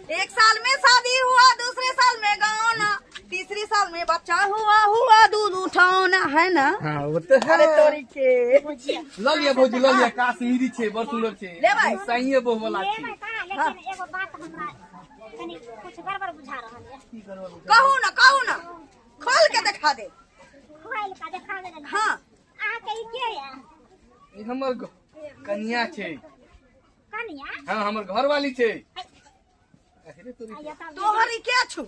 एक साल में शादी हुआ, दूसरे साल में गाना, तीसरे साल में बच्चा हुआ, हुआ दूध उठाना, है ना? हाँ, वो तो है। अरे तोरी के ल लिया भौजी, ल लिया, काश्मीरी छै, बड़ सुंदर छै। लेबै? सहिए बहु वाला छै। लेबै कहाँ, लेकिन एगो बात हमरा कनि कुछ गड़बड़ बुझा रहल ये। कहू ना, कहू ना, खोल के देखा दे। खोल के देखा दे। हाँ। अहाँके ई के ये? ई हमर कनिया छै। कनिया? हाँ, हमर घरवाली छै। अरे तोरी। आइयो तब। तोहर ई के छु?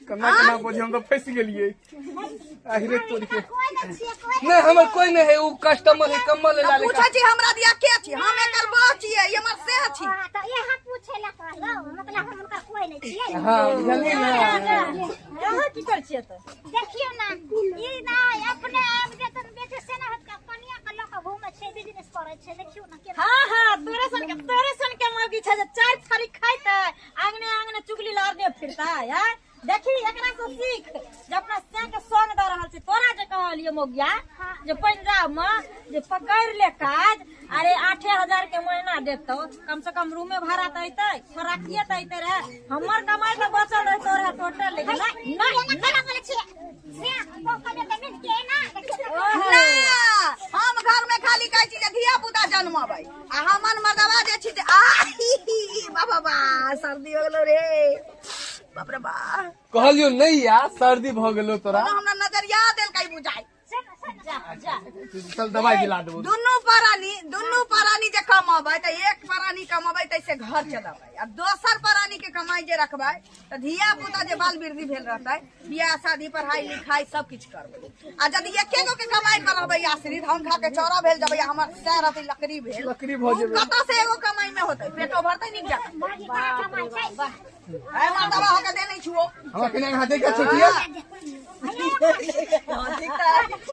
केना केना बोझी, हम तो फंस गेलिए। अरे तोरी के। कोई नहीं छियै, कोई नहीं, हमर कोई नहीं है, उ कस्टमर है, कम्बल ले पूछै छी हमरा दिया के छी? हम एकर बह छियै, ई हमर सेह छी। हाँ, तऽ इएह पूछे ला कहलहुँ, मतलब हम हुनकर कोई नहीं छियै। हाँ, बुझलियै ना? अहाँ की करै छियै तऽ? देखियौ ना, ई ना अपने आप जतन बेचे से ना होत, कनिया के लऽ कऽ घूमै छै, बिजनेस करै छै, देखियौ ना केना। हाँ हाँ, तोरे सन के मौगी छै जे चारि थारी खाइतै, आंगने आंगने चुगली लारने फिरतै। यार देखी, एकरा से सीख जे अपना सैं के संग दऽ रहल छै। तोरा जे कहलियो मौगिया जे पंजाब में जे पकड़ ले काज, अरे 8,000 के महीना देतौ, कम से कम रूमे भाड़ा तऽ अयतै, खोराकिए तऽ अयतै रहे, हमर कमाई तऽ बचल रहतो रहे टोटल, लेकिन नहीं नहीं। एना केना बोलै छियै? से ओ कहलियै तऽ मिल के ना देखियौ तऽ। ओहो। ना, हम घर में खाली कहै छी जे धिया पुता जन्मबै आ हमन मर्दवा जे छी जे आ ही ही, बाबा बा, सर्दी हो गेलो रे, बाप रे बा। कहलियो नहीं यार, सर्दी भ गेलो तोरा। कोनो हमरा नजरिया देलकै बुझाइ। सुन सुन। जा जा। चल, दवाई दिला देबो। दुनू प्राणी जे कमाबै तऽ एक प्राणी कमाबै तऽ से घर चलाबै आ दोसर प्राणी के कमाई जे रखबै तऽ धिया पुता जे बाल वृद्धि भेल रहतै, बियाह शादी, पढ़ाई लिखाई सब किछु करबै। आ यदि एके गो के कमाई पर रहबै आश्रित, हम खा के चौरा भेल जेबै आ हमर सैह रहतै लकड़ी भेल। लकड़ी भऽ जेबै। कतऽ से एगो कमाई में होतै, पेटो भरतै नीक जकाँ? मौगी कहाँ कमाइ छै? है मर्दबा होके देने छुओ। हमरा कनिया के हाथे के छोटिया।